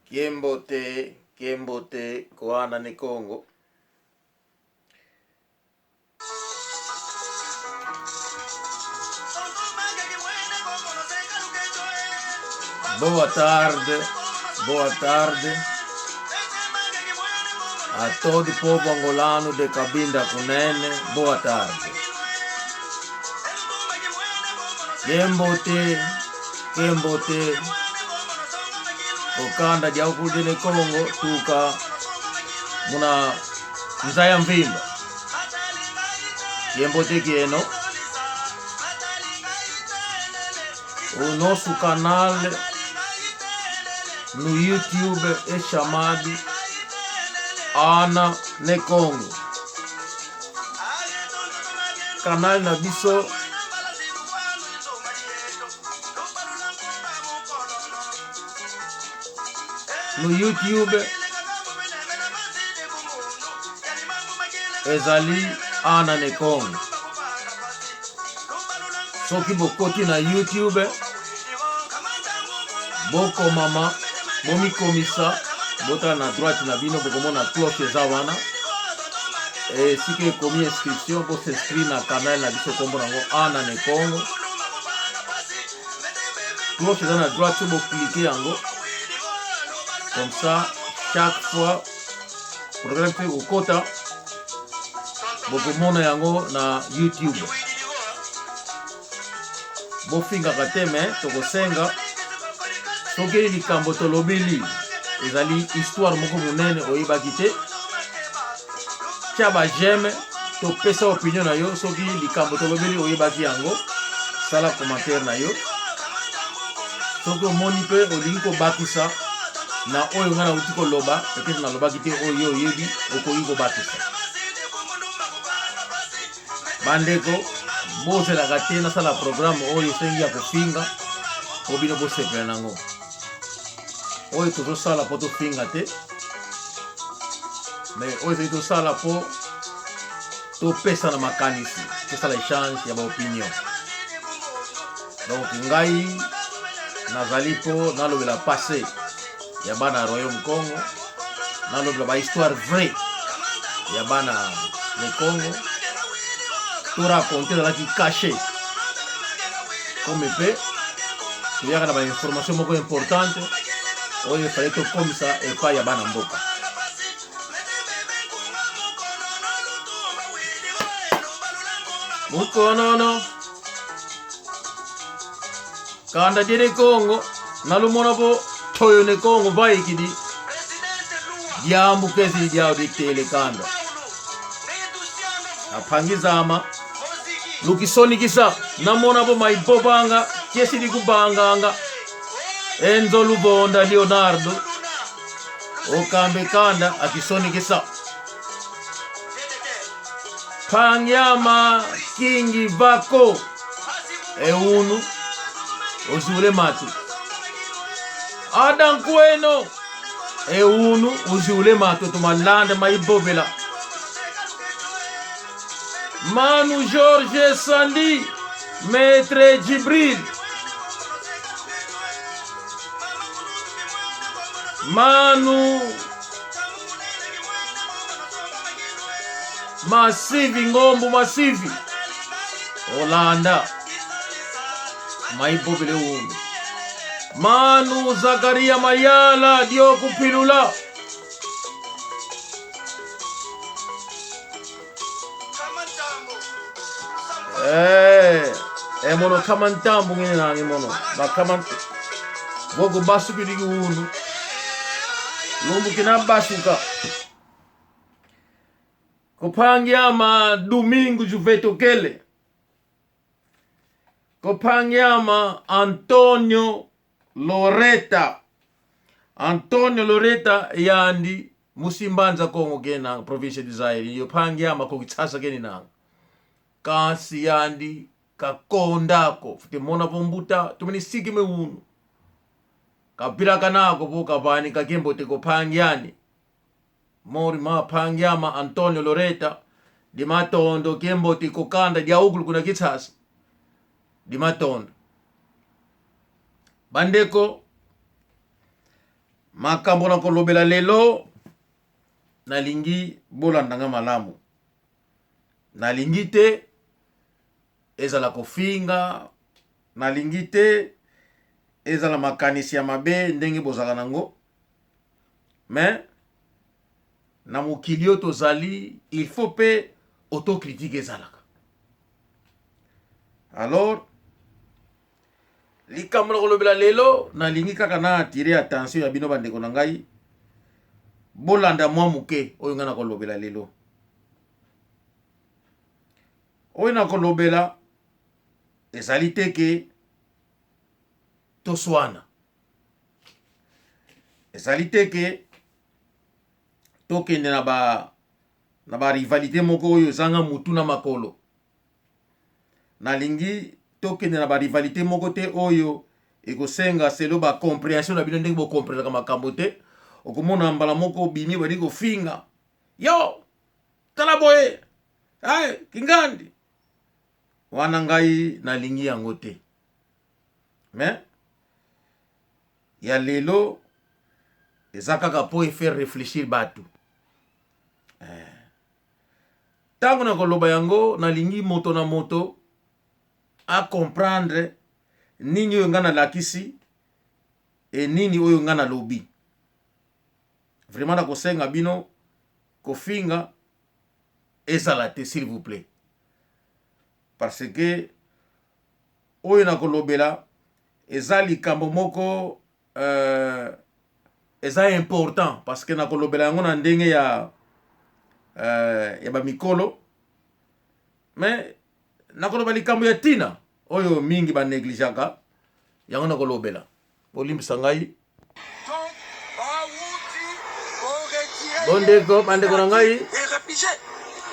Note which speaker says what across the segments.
Speaker 1: Kembote, kembote, koana ne Congo. Boa tarde, boa tarde a todo o povo angolano de Cabinda Cunene, boa tarde. Kembote, kembote, kokanda dia ukudine Congo tuka muna nzaya mvimba kembote kieno o nosso canal no YouTube é chamado Ana Nekongo. Canal na biso no YouTube ezali Ana Nekongo. Soki bokoti na YouTube bokomama bomikomisa botala na droite na bino bokomona cloche eza wana esika ekomi inscription bosinscrire na canal na biso nkombo nango Ana Nekongo. Cloche eza na droite so boklike yango comme ça chaque fois programme mpe kokota bokomona yango na youtube bofingaka te me tokosenga soki likambo tolobeli ezali histoire moko monene oyebaki te tya ba j'aime to pesa opinion na yo soki likambo tolobeli oyebaki yango sala commentaire na yo soki omoni mpe olingi kobakisa na oyo ngai nauti koloba peut-être nalobaki te oyo yo oyebi okoki kobakisa bandeko bozelaka te nasala programme oyo esengi ya kofinga mpo bino bosepela nango oyo tozosala mpo tofinga te mais oyo ezali tosala mpo topesana makanisi tosala echange ya baopinion donc ngai nazali mpo nalobela passé ya bana royaume congo nalobela bahistoire vrai ya bana le congo to raconte ezalaki caché comme mpe toyaka na bainformation moko importante oyo efale tokomisa epai ya bana mboka mukonono kanda dine kongo nalumona bo toyo ne kongo vaikidi diambukezi diao ditele kanda aphangizama lukisonikisa namona bo maibobanga kyesili kubanganga enzo lubonda leonardo okambe kanda akisonikisa pangyama kingi vako eunu ozule matu adankweno eunu uzule matu tumalanda maibobela manu george sandi maître jibril manu masivi ngombu masivi olanda maibobele unu manu zakaria mayala diokupilula Eh, eh mono kama ntambu ngene nange mono bakama gogo basukiliki unu lumbu kina basuka kopangiama domingo juvetokele kopangiama antonio loreta antonio loreta yandi musimbanza kongo ke nanga province de zaire yo pangiama kokitsasa keni nanga kasi yandi kakondako futi mona vombuta tumene siki me unu kapilaka nako po kapani kakembo te kopangiani mori ma pangiama antonio loreta di matondo kembo te kokanda dia ukulu kuna kitsasa di matondo bandeko. Makambo na kolobela lelo, nalingi bolanda nga malamu. Nalingi te ezala kofinga, nalingi te ezala makanisi ya mabe ndenge bozalaka nango. Mais na mokili oyo tozali, il faut mpe autocritique ezalaka. Alors likambo na kolobela lelo, nalingi kaka na attirer attention ya bino bandeko na ngai, bolanda mwa moke oyo ngai nakolobela lelo. Oyo nakolobela ezali te ke toswana, ezali te ke tokende na ba rivalité moko oyo ezanga mutu na makolo. Nalingi tokende na ba rivalité moko te oyo ekosenga selo ba compréhension na bino, ndenge bokomprenaka makambo te. Okomona mbala moko obimi, bandi kofinga yo, tala boye, ay kingandi wana. Ngai nalingi yango te. Mais ya lelo eza kaka mpo e faire réfléchir bato. Ntango na koloba yango, nalingi moto na moto a comprendre nini oyo ngai nalakisi e nini oyo ngai nalobi. Vraiment, nakosenga bino, kofinga ezala te, s'il vous plaît, parce que oyo nakolobela eza likambo moko eza important, parce que nakolobela yango na ndenge ya bamikolo, mais nakoloba likambo ya ntina oyo mingi banégligeaka yango. Nakolobela, bolimbisa ngai. Bondeko, bandeko na ngai,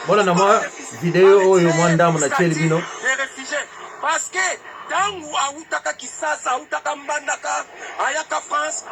Speaker 1: bolanda mwa video oyo, mwa ndambo natieli bino.
Speaker 2: Parce que ntango awutaka Kisasa, awutaka Mbandaka, ayaka France,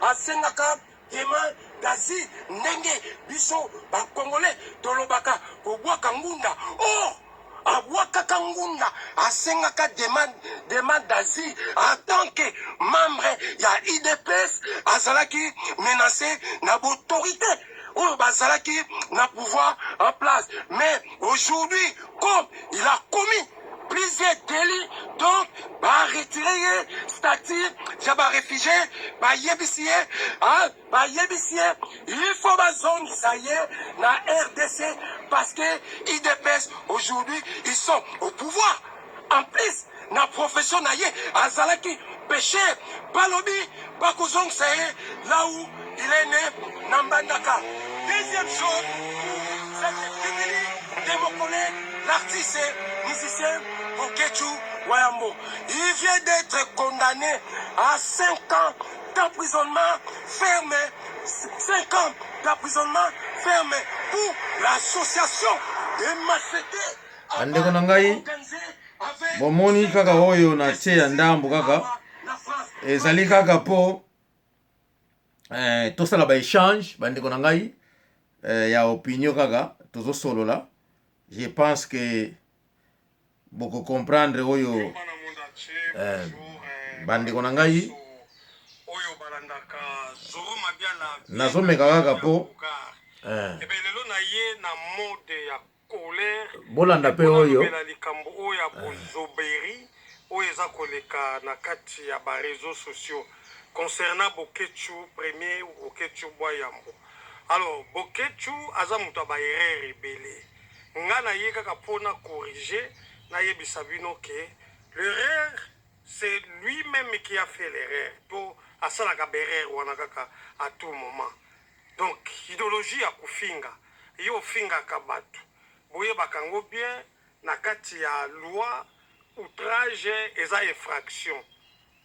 Speaker 2: asengaka demande d'asile, ndenge biso Bacongolais tolobaka kobwaka ngunda. Or abwakaka ngunda, asengaka demande d'asile en tant que membre ya UDPS. Azalaki menacé na ba autorité oyo bazalaki na pouvoir en place. Mais aujourd'hui, comme il a commis plusieurs délits, donc ba retirer ye statut ya ba réfugié. Bayebisi ye, bayebisi ye il faut bazongisa ye na RDC, parce que UDPS aujourd'hui, ils sont au pouvoir. En plus, na profession na ye azalaki pêcheur. Balobi bakozongisa ye là où il est né, na Mbandaka. Deuxième chose, cette publie de mon collègue, l'artiste musicien Boketshu Wayambo, il vient d'être condamné à 5 ans d'emprisonnement ferme, 5 ans d'emprisonnement ferme pour l'association de malfaiteurs.
Speaker 1: Bandeko na ngai, bomoni kaka oyo na tie ya ndambo kaka, ezali kaka mpo tosala ba échange, bandeko na ngai, ya opinion kaka tozosolola. Je pense que boko comprendre oyo. Bandeko na ngai, nazomeka kaka mpo
Speaker 3: lelo na ye na mode ya colère.
Speaker 1: Bolanda mpe oyo.
Speaker 3: Likambo oyo ya bozoberi oyo eza koleka na kati ya ba réseaux sociaux concernant Boketshu premier, Boketshu Bwayambo. Alors Boketshu aza moto ya ba erreur ebele. Nga na ye kaka mpona corriger, nayebisa bino ke l'erreur, c'est lui-même qui a fait l'erreur, to asalaka ba erreur wana kaka à tout moment. Donc idéologie ya kofinga, ye ofingaka bato, boyebaka yango bien, na kati ya loi, outrage eza infraction,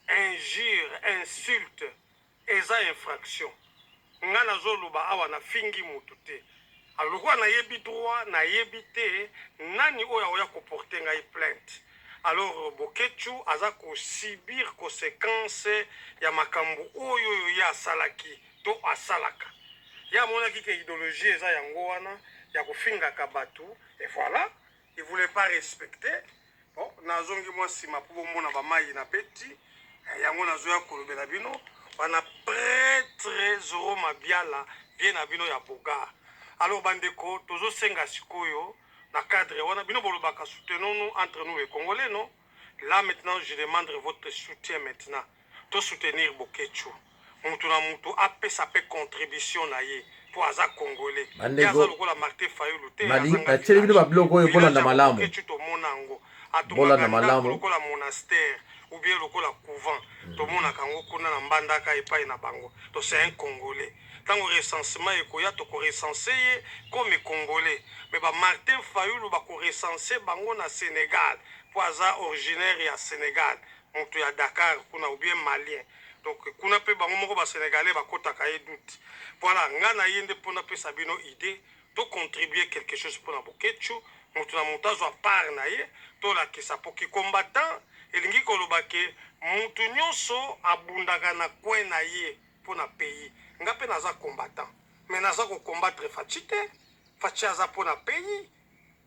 Speaker 3: injure, insulte eza infraction. Nga nazoloba awa, nafingi motu te. Lokola nayebi droit, nayebi te nani oyo akoya ko porter ngai plainte. Alors Boketshu aza ko subir conséquence ya makambo oyo oyo ye asalaki to asalaka. Ye amonaki ke idéologie eza yango wana ya kofingaka bato, et voilà, il voulait pas respecter. Bon, nazongi mwa nsima mpo bomona bamai na beti yango. Nazoya kolobela bino wana prêtre. nde Zoro Mabiala vie na bino ya Bogar. Alors bandeko tozosenga sikoyo na cadre wana bino bolobaka soutenons-nous entre nous les Congolais non? Là maintenant je demande votre soutien maintenant. To soutenir Boketshu. Mutu na mutu apesa pe contribution na ye po aza congolais. Ye aza
Speaker 1: Bandeko
Speaker 3: lokola Martin Fayulu te
Speaker 1: nalingi
Speaker 3: azanga
Speaker 1: natieli bino
Speaker 3: village.
Speaker 1: babiloko oyo
Speaker 3: Village
Speaker 1: bolanda
Speaker 3: ya
Speaker 1: malamu
Speaker 3: Boketshu tomona yango. Atongaka
Speaker 1: bolanda
Speaker 3: ndako
Speaker 1: malamu
Speaker 3: lokola monastère ou bien lokola couvent. Tomonaka yango kuna na Mbandaka epai na bango. Donc c'est un congolais. Tango recensement ekoya toko recenser ye comme congolais. Mais ba Martin Fayulu bako recenser bango na Senegal po aza originaire ya Senegal. Mutu ya Dakar kuna ou bien malien. Donc kuna pe bango moko ba senegalais bakotaka ye doute. Voilà nga na ye nde po napesa bino idee to contribuer quelque chose pona Boketshu, mutu na mutu azwa part na ye tolakisa po ki combattant elingi koloba ke mutu nionso abundaka na coin na ye pona pays. Nga pe naza combattant mais naza ko combattre Fatshi te, Fatshi aza pona pays.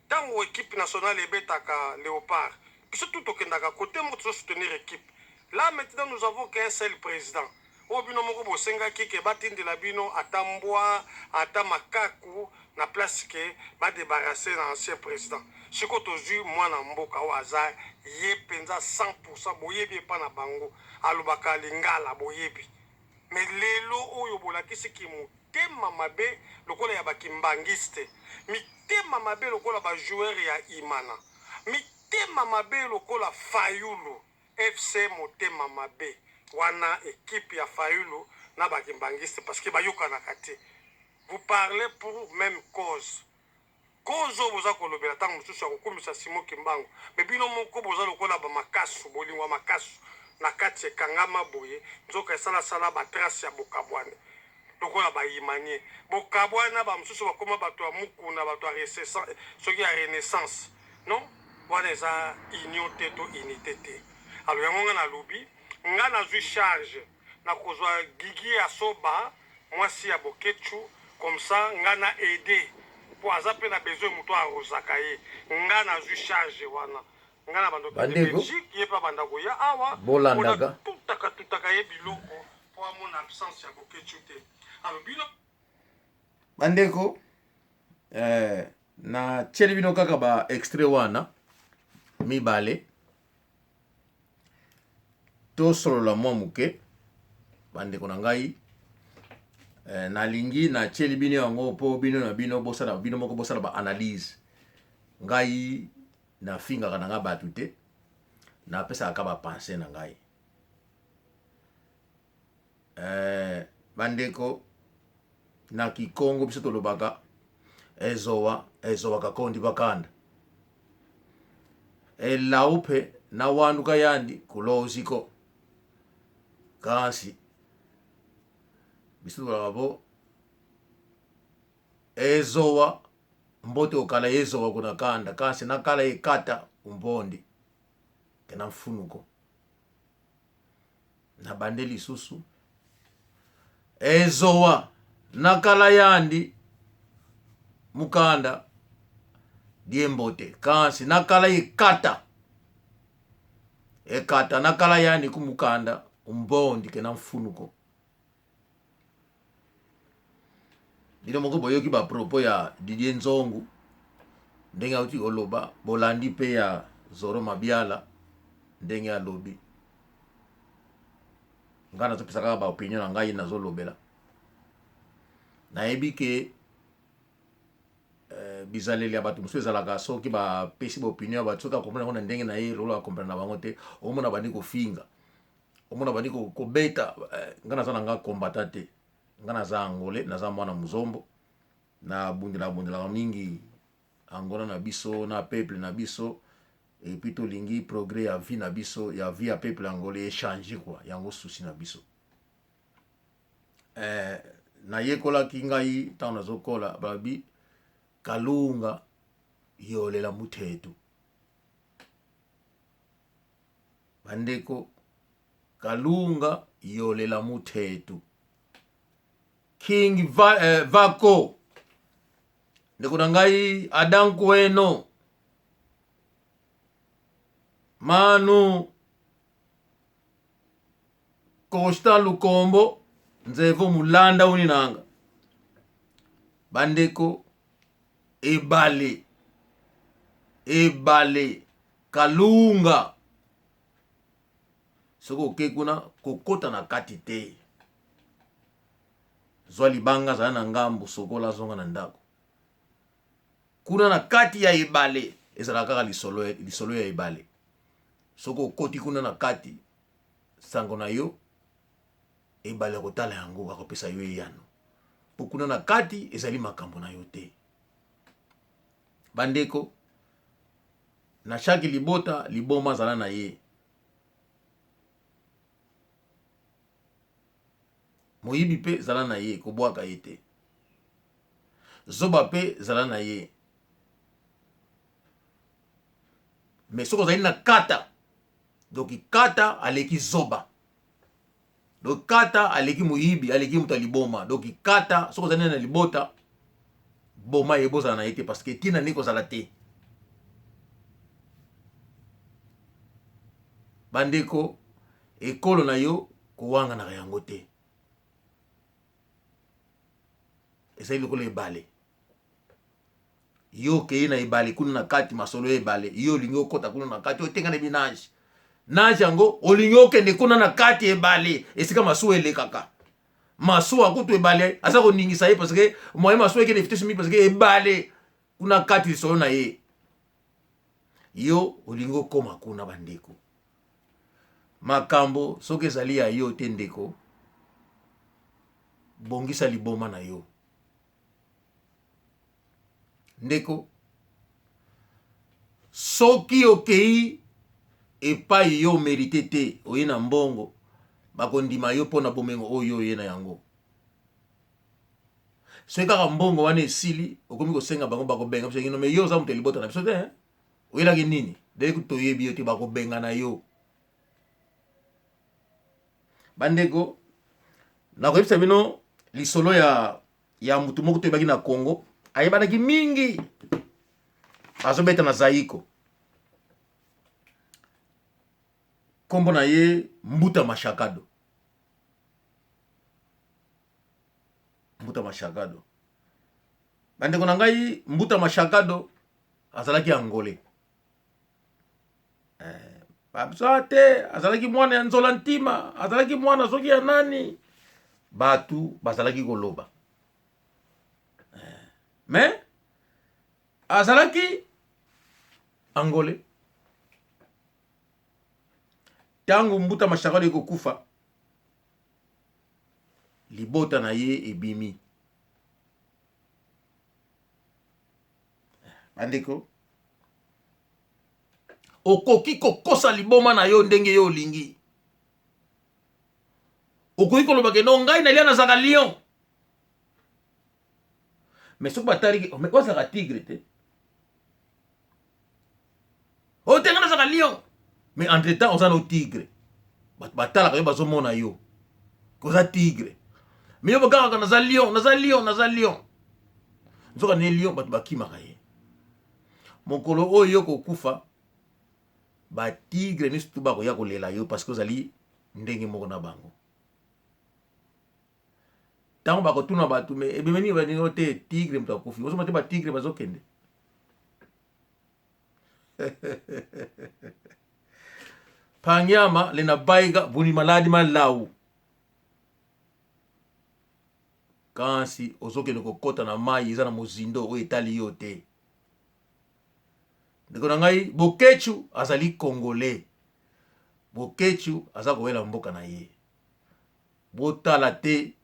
Speaker 3: Tango equipe nationale ebetaka leopard biso tout tokendaka cote moko tozo soutenir equipe là maintenant nous avons qu'un seul president oyo bino moko bosengaki ke batindela bino ata mbwa ata makaku na place ke ba debarrasser na ancien president sikoyo tozui mwana mboka oyo aza ye penza 100% boyebi epa na bango alobaka lingala boyebi mais lelo oyo bolakisi ki motema mabe lokola ya ba kimbanguiste, mitema mabe lokola ba joueurs ya imana, mitema mabe lokola fayulu FC motema mabe wana equipe ya fayulu na ba kimbanguiste parce que bayokanaka te vous parlez pour meme cause Cause oyo boza kolobela tango mosusu ya kokumisa Simon Kimbangu mais bino moko boza lokola ba makasu, bolingo ya makasu na kati ekangama boye nzoka esala sala ba trace ya bokabwani lokola ba imanie bokabwana ba mosusu bakoma bato ya mukuna bato ya soki ya renaissance non wana eza union te to unité te alors yango nga nalobi nga nazwi charge nakozwa Gigi Asoba Mwasi ya boketshu comme ça nga na aide po aza pe na besoin mutu a arrosaka ye nga nazui charge wana nga na banda okende
Speaker 1: Bandeko
Speaker 3: Belgique ye pe abanda koya awa pona
Speaker 1: bolandaka
Speaker 3: tutaka tutaka ye biloko po amona absence ya boketshu te alors bino
Speaker 1: Bandeko eh, natieli bino kaka ba extrait wana mibale Tosolola mwa moke bandeko na ngai. Eh, nalingi natieli bino yango mpo bino na bino bosala bino moko bosala ba analyse. Ngai nafingaka na ngai bato te, napesaka ka ba pensee na ngai. Eh, bandeko na kikongo biso tolobaka ezowa ezowa kakondi bakanda elaupe na wanduka yandi kuloziko kasi biso tolobaka bo ezowa mbote okala ezowa kuna kanda kasi nakala ekata umbondi kena mfunuko na bande lisusu ezowa nakala yandi mukanda diembote kasi nakala ekata ekata nakala yandi kumukanda umbondi kena mfunuko Bino moko boyoki ba propos ya Didier Nzongu ndenge auti koloba, bolandi pe ya Zoro Mabiala ndenge alobi. Ngai nazopesa kaka ba opinion na ngai nazolobela. Nayebi ke eh, bizaleli ya bato mosusu ezalaka soki bapesi ba opinion ya bato soki akomprendre yango na ndenge na ye lokola akomprendre na bango te, omona bandi kofinga omona bandi kobeta eh, nga naza na nga combattant te nga naza angolais naza mwana muzombo na bundela bundelaka mingi angola na biso na peuple na biso et puis tolingi progrès ya vie na biso ya vie ya peuple angolais echange quoi yango souci na biso eh, nayekolaki ngai ntango nazokola balobi kalunga yolela mutetu Bandeko kalunga yolela muthetu king va, eh, vako ndeko na ngai adam kweno manu constant lukombo Nzevo mulanda uni nanga. Bandeko ebale ebale kalunga soki oke kuna kokota na kati te zwa libanga zala na ngambo sokola zonga na ndako kuna na kati ya ebale ezalaka kaka lisolo, lisolo ya ebale soki okoti kuna na kati sango na yo ebale akotala yango akopesa yo eyano mpo kuna na kati ezali makambo na yo te bandeko na chaque libota liboma azala na ye moyibi mpe zala na ye kobwaka ye te zoba mpe zala na ye mais soki ozali na kata donc kata aleki zoba donc kata aleki moyibi aleki moto ya liboma donc kata soki ozali na libota boma ye bozala na ye te parce que ntina nde kozala te bandeko ekolo na yo kowanganaka yango te ezali lokola ebale yo okei na ebale kuna na kati masolo ya ebale yo olingi okota kuna na kati otenga na binage nage yango olingi okende kuna na kati ebale esika masuwa elekaka masuwa kutu ebale aza koningisa ye parce que moyen masuwa ekende vitesse mingi parce que ebale kuna kati lisolo na ye yo olingi okoma kuna bandeko makambo soki ezali ya yo te ndeko bongisa liboma na yo Ndeko, soki okei epai yo merite te, oye na mbongo, bakondima yo mpo na bomengo oyo oye na yango. Soki kaka mbongo wana esili, okomi kosenga bango, bakobenga biso ngino, me yo oza moto ya libota na biso te, hein? Oyelaki nini? Dès toyebi yo te, bakobengana yo. Bandeko, nakoyebisa bino lisolo ya ya mutu moko toyebaki na Congo ayebanaki mingi azobeta na Zaiko nkombo na ye Mbuta Mashakado Mbuta Mashakado bandeko na ngai Mbuta Mashakado azalaki angolais eh, babiso te azalaki mwana ya nzola ntima azalaki mwana soki ya nani bato bazalaki koloba eh, mais azalaki angolais ntango mbuta mashakalo ekokufa libota na ye ebimi bandeko okoki kokosa liboma na yo ndenge yo olingi okoki koloba ke no ngai nalia nazalaka lion mais soki batali oh, mais ozalaka tigre te oyo te ngai nazalaka lion mais entre temps oza no tigre bato batalaka yo bazomona yo oza tigre mais yo bokangaka naza lion naza lion naza lion nzoka ne lion bato bakimaka ye mokolo oyo yo kokufa batigre nyonso tu bakoya kolela yo parce que ozali ndenge moko na bango ntango bakotuna bato me ebeme nini baningo te tigre moto akufi ozoma te batigre bazokende pangiama lena baiga buni maladi malau Kasi ozokende kokota na mai eza na mozindo oyo etali yo te. Ndeko na ngai, Boketshu azali Congolais. Boketshu aza kowela mboka na ye. Botala te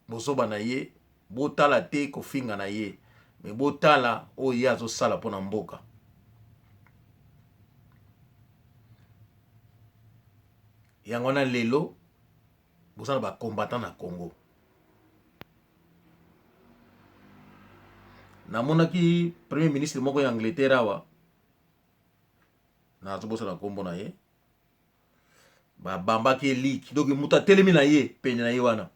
Speaker 1: bozoba na ye, botala te kofinga na ye, me botala oyo ye azosala mpo na mboka. Yango wana lelo boza na ba combattant na Congo. Namonaki premier ministre moko ya Angleterre awa, nazobosana nkombo na ye, babambaki ye liki donc moto atelemi na ye pene na ye wana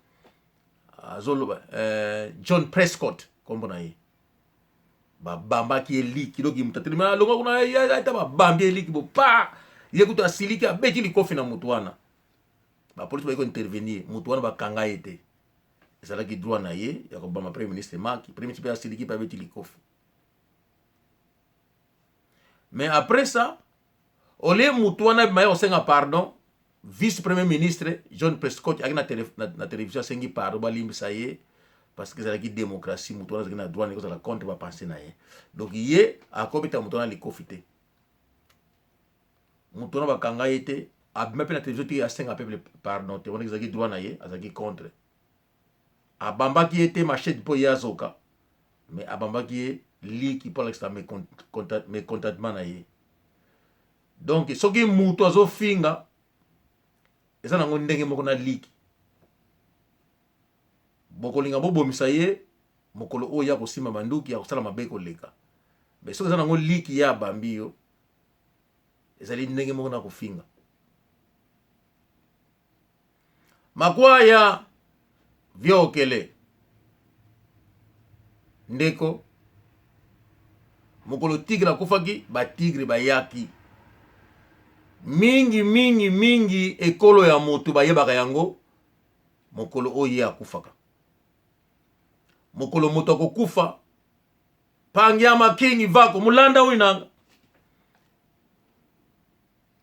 Speaker 1: azoloba eh, John Prescott nkombo na ye babambaki ye liki donc moto atelemi alongwa kuna ata babambi ye liki bo pa ye kutu asiliki abeti likofi na moto wana bapolisi bayi kointervenir moto wana bakanga ye te. Ezalaki droit na ye ya kobamba premier ministre maki. Premier ministre mpe asiliki mpe abeti likofi. Mais après ça, olie mutu wana abima ye kosenga pardon, vice premier ministre John Prescott ayaki na, tele, na, na télévision asengi pardon balimbisa ye parce que ezalaki démocratie, mutu wana azalaki na droit na ye kozala contre ba pensée na ye. Donc ye akobeta mutu wana likofi te. Mutu wana bakanga ye te, abima mpe na télévision te asenga peuple pardon te, wana ezalaki droit na ye, azalaki contre. Abambaki ye te machette mpo ye azoka, mais abambaki ye liki mpo alakisa mécontentement na ye. Donc soki mutu azofinga eza nango ndenge moko na liki, bokolinga bobomisa ye mokolo oyo ya kosimba manduki ya kosala mabe koleka. Mais soki eza nango liki ye abambi yo, ezali ndenge moko na kofinga. Makwaya viokele ndeko, mokolo tigre akufaki, batigre bayaki mingi mingi mingi. Ekolo ya moto bayebaka yango mokolo oyo ye akufaka. Mokolo moto akokufa, pangiama kingi vako mulanda oyo nanga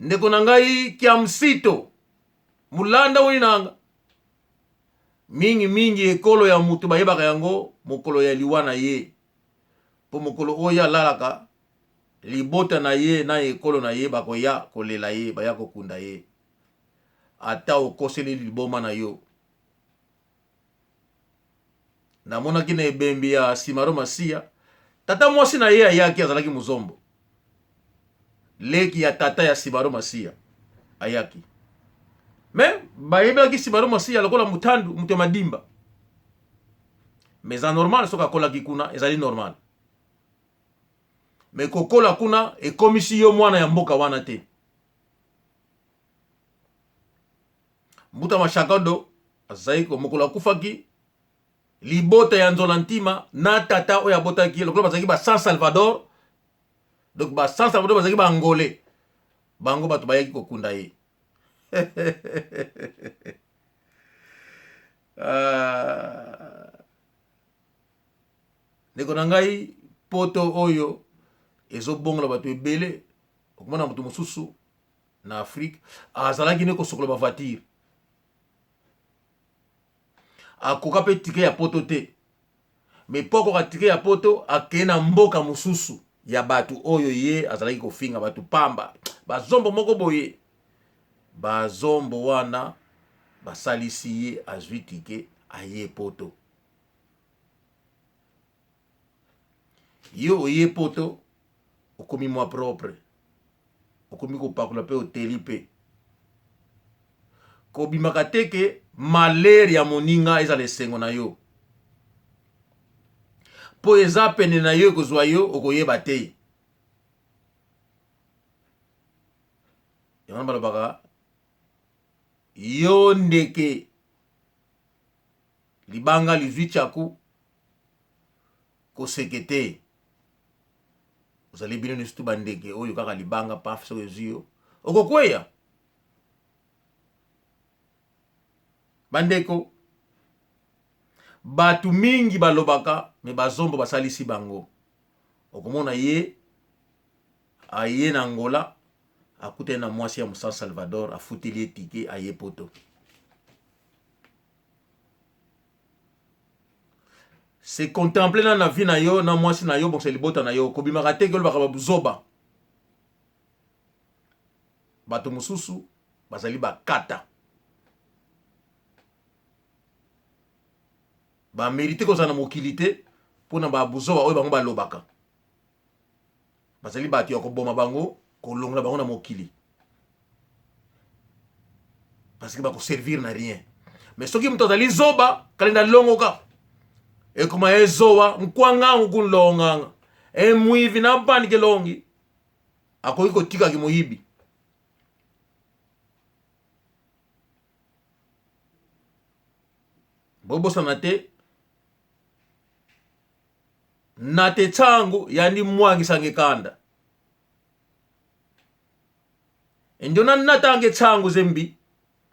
Speaker 1: ndeko na ngai kiamsito mulanda oyo nanga mingi mingi. Ekolo ya moto bayebaka yango mokolo ya liwa na ye, mpo mokolo oyo alalaka, libota na ye na ekolo na ye bakoya kolela ye, baya kokunda ye. Ata okoseli liboma na yo, namonaki na ebembi ya Simaro Masiya, tata mwasi na ye ayaki, azalaki mozombo, leki ya tata ya Simaro Masiya ayaki. Me bayebelaki Simaro Masiya lokola mutandu, moto ya madimba. Mais eza normal, soki akolaki kuna ezali normal. Me kokola kuna ekomisi yo mwana ya mboka wana te. Mbuta Mashakado azali ko mokolo akufaki, libota ya Nzola Ntima na tata oyo abotaki ye lokola bazalaki ba San Salvador, donc ba San Salvador bazalaki ba Angolais, bango bato bayaki kokunda ye. Ah. Ndeko na ngai, poto oyo ezobongola bato ebele. Okomona moto mosusu na Afrique azalaki nde kosokola ba voiture, akoka mpe tike ya poto te, me mpo akoka tike ya poto akei na mboka mosusu ya bato oyo ye azalaki kofinga bato pamba, bazombo moko boye. Bazombo wana basalisi ye, azwi tike, aye poto. Yo oye poto, okomi mwa propre, okomi kopakola mpe oteli mpe kobimaka te ke malere ya moninga ezala esengo na yo, mpo eza pene na yo, ekozwa yo, okoyeba te. Yango balobaka yo ndeke libanga lizwi tchaku koseke te. Ozali bino nyonso tu bandeke oyo kaka libanga paf, soki ezwi yo okokweya. Bandeko, bato mingi balobaka me bazombo basalisi bango. Okomona ye aye na Angola, akutani na mwasi ya San Salvador, afuteli ye tike, aye poto. Se contempler na na vie na yo na mwasi na yo, bongisa libota na yo. Kobimaka te olobaka babuzoba. Bato mosusu bazali bakata, bamerite kozala na mokili te mpona babuzoba oyo bango balobaka. Bazali bato ya koboma bango, kolongola bango na mokili, parce que bakoservir na rien. Mais soki moto azali zoba, kalenda longoka ekoma ezowa nkwangangu kunlonganga emwivi na mpani kelongi, akoki kotikaki moyibi. Bobosana te na te ntango yandi mwangisange kanda endio na natange ntango zembi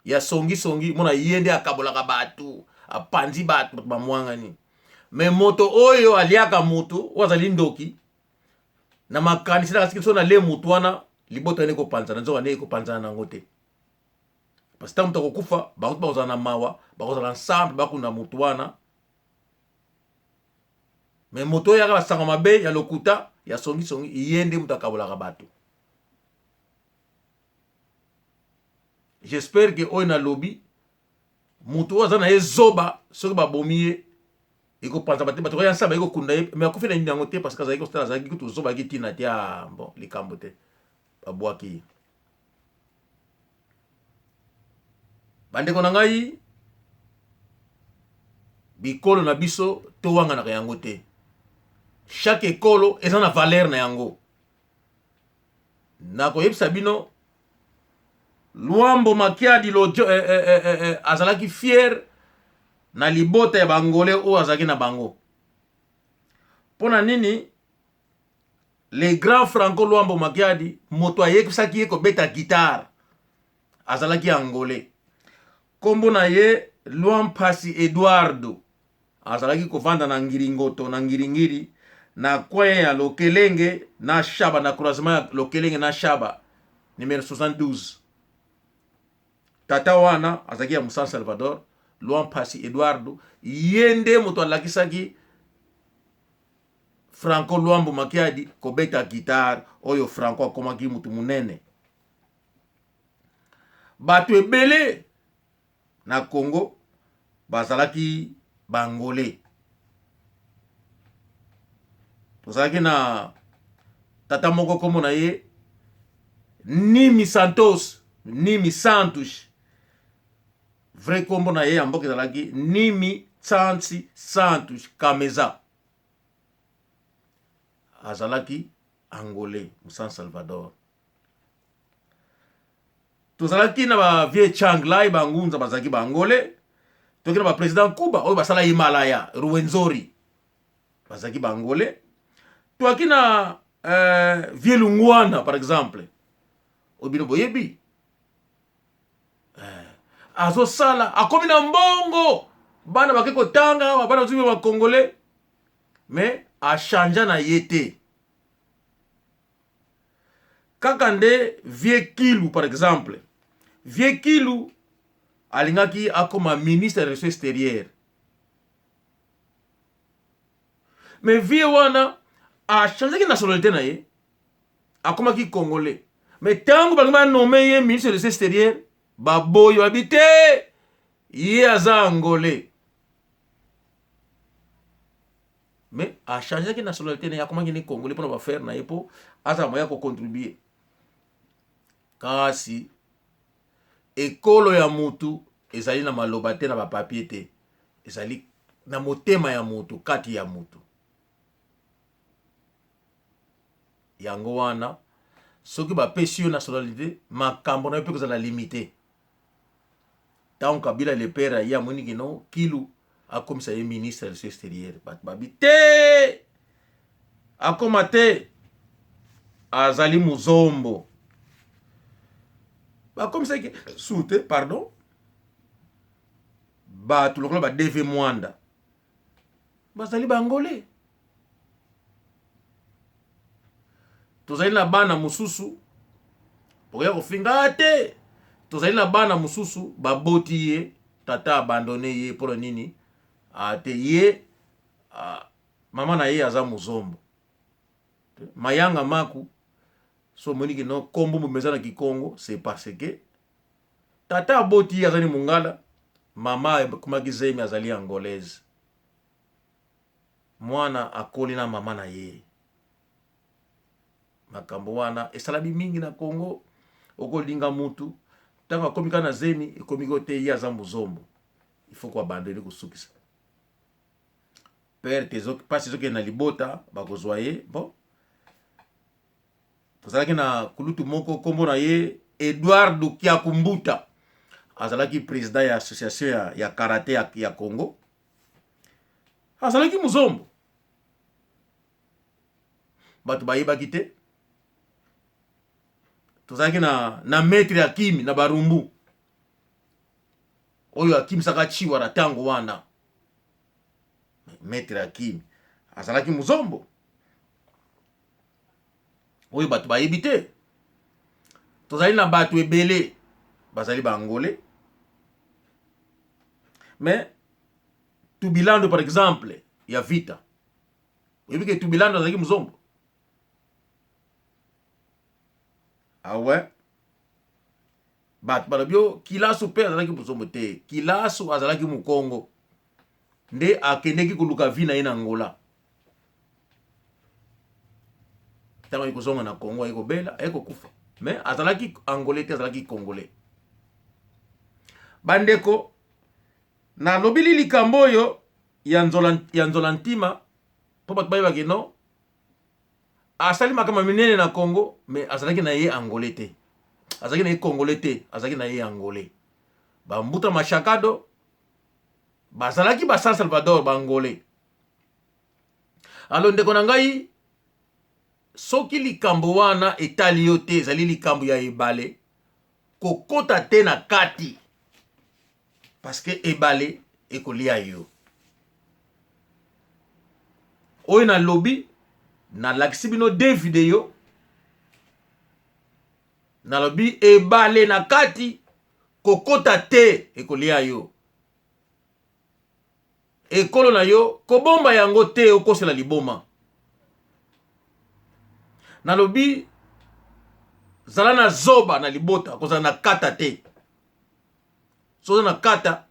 Speaker 1: ya songisongi mona ye nde akabolaka bato. Apanzi bato, bato bamwangani. Me moto oyo aliaka moto oyo azali ndoki na makanisi na kasi so nalie moto wana, libota wana ekopanzana, nzoka nde ekopanzana nango te. Parce que ntango moto akokufa, bango bakozala na mawa, bakozala ensemble, bakunda moto wana. Me moto oyo yaka basango mabe ya lokuta ya songisongi, ye nde moto akabolaka bato. J'espère que oyo nalobi, moto oyo aza na ye zoba, soki babomi ye ekopanza bato, bato ya nsamba ekokunda ye, me akufi na nini yango te, parce que azalaki kosala, azalaki kutu zoba, ayaki ntina te. Ah, bon, likambo te, babwaki ye. Bandeko na ngai, bikolo na biso towanganaka yango te. Chaque ekolo eza na valeur na yango. Nakoyebisa bino, Luambo Makiadi Lojo azalaki fier na libota ya Bangole oyo azalaki na bango. Mpo na nini? Le grand Franco Luambo Makiadi, moto ayebisaki ye kobeta guitare azalaki Angolais, nkombo na ye Luampasi Eduardo. Azalaki kovanda na Ngiringoto, na Ngiringiri, na coin ya Lokelenge na Shaba, na croisement ya Lokelenge na Shaba, numero 72. Tata wana azalaki ya San Salvador. Luampasi Eduardo, ye nde moto alakisaki Franco Luambo Makiadi kobeta guitare, oyo Franco akomaki motu monene. Bato ebele na Congo bazalaki Bangole. Tozalaki na tata moko, nkombo na ye Nimi Santos, Nimi Santos. Vrai nkombo na ye ya mboka ezalaki Nimi Tsansi Santos Kameza. Azalaki Angolais, San Salvador. Tozalaki na ba vieux Changlai, bangunza, bazalaki Baangolais. Toki na baprésident Kuba oyo basala Himalaya, Ruwenzori, bazalaki Baangolais. Toaki na vieux Lungwana par exemple, oyo bino boyebi, azosala, akomi na mbongo, bana bake kotanga, bana bazwi bacongolais, mais achangea na ye te. Kaka nde vieux Kilu par exemple. Vieux Kilu alingaki akoma ministre ya relations extérieures, mais vieux wana achangeaki nationalité na ye, akomaki Congolais. Mais ntango balingi banommer ye ministre ya relations extérieures, baboyi, babi te, ye aza Angolais. Mais achangeaki nationalité na ye, akomaki ne Congolais mpona baaffaires na ye, mpo azala moya kocontribuer. Kasi ekolo ya mutu ezali na maloba te, na bapapier te, ezali na motema ya mutu, kati ya mutu. Yango wana, soki bapesi yo nationalité, makambo na yo mpe kozala limité. Ntango Kabila le père aye, amoni kino Kilu, akomisa ye ministre ya relations extérieures, bato babi te, akoma te, azali muzombo. Bakomisaki su te, pardon. Bato lokola ba DV Mwanda bazali Bangole. Tozali na bana mosusu, bokoya kofinga te, tozali na bana mosusu baboti ye, tata abandonner ye. Mpona nini? Te, ye mama na ye aza mozombo. Mayanga Maku, so omoni kino nkombo mobima eza na Kikongo, c'est parce que tata aboti ye azali Mongala, mama akomaki zemi azali Angolaise. Mwana akoli na mama na ye. Makambo wana esalami mingi na Congo. Okolinga mutu, ntango akomi kaka na zemi, ekomi ko te, ye aza mozombo, il faut koabandonner, kosukisa perte, mpasi ezokende na libota, bakozwa ye. Bon, tozalaki na kulutu moko, nkombo na ye Eduardo Kiakumbuta, azalaki président ya association ya karaté ya Congo. Azalaki mozombo, bato bayebaki te. Tozalaki na maître ya kimi na Barumbu. Oyo akimisaka Chiwara ntango wana. Maître Hakim azalaki muzombo. Oyo bato bayebi te. Tozali na bato ebele bazali ba Angolais. Mais Tubilando par exemple ya Vita. Oyebi ke Tubilando azalaki muzombo? Ah ouais? Bato balobi yo Kilasu mpe azalaki muzombo te. Kilasu azalaki mukongo. Nde akendeki koluka vie na ye na Angola. Ntango aye kozonga na Congo aye kobela, aye kokufa. Mais azalaki Angolais te, azalaki Congolais. Bandeko, nalobili likambo oyo ya nzola, ya nzola ntima mpo bato bayebaki no asali makambo minene na Congo, mais azalaki na ye Angolais te, azalaki na ye Congolais te, azalaki na ye Angolais. Bambuta Machakado bazalaki ba San Salvador, ba Angolais. Alo ndeko na ngai, soki likambo wana etali yo te, ezali likambo ya ebale, kokota te na kati parce que ebale ekolia yo. Oyo nalobi, nalakisi bino deux video, nalobi ebale na kati, kokota te, ekolia yo. Ekolo na yo kobomba yango te, okosela liboma. Nalobi zala na zoba na libota, kozala na kata te. Soki oza na kata,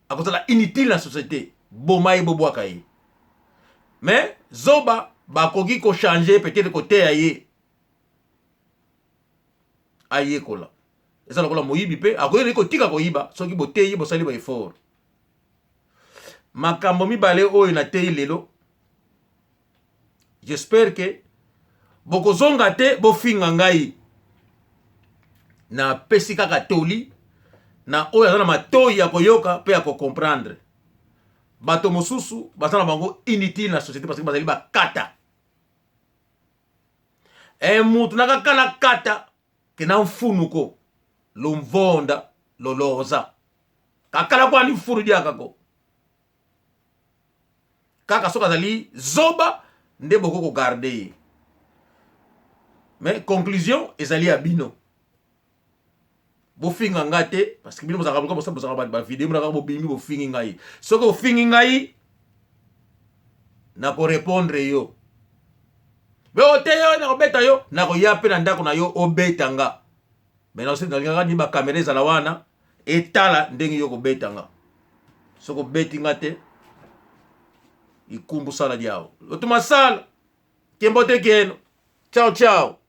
Speaker 1: akozala inutile na société, boma ye, bobwaka ye. Mais zoba bakoki ko changer, peut-être koteya ye ayekola. Eza lokola moyibi mpe akoki kotika koyiba soki boteyi, bosali ba effort. Makambo mibale oyo nateyi lelo, j'espère que bokozonga te bofinga ngai. Napesi kaka toli na oyo aza na matoi ya koyoka mpe ya kocomprendre. Bato mosusu baza na bango inutile na société parce que bazali bakata. E mutu nakakala kata ke na mfunuko lomvonda loloza kakala kwani mfunu diakako kaka soki azali zoba nde boko kogarde ye. Mais conclusion ezali ya bino, bofinga nga te parce que bino bozalaka bozalaka ba video monaka bobimi bofingi ngai. Soki ofingi ngai nakorepondre yo, me ote yo nakobeta yo, nakoya mpe na ndako na yo obeta nga. Me nalingaka ni bakamera ezala wana etala ndenge yo kobeta nga. Soki obeti nga te, ikumbu sala diao otuma sala kembo te keno. Ciao ciao.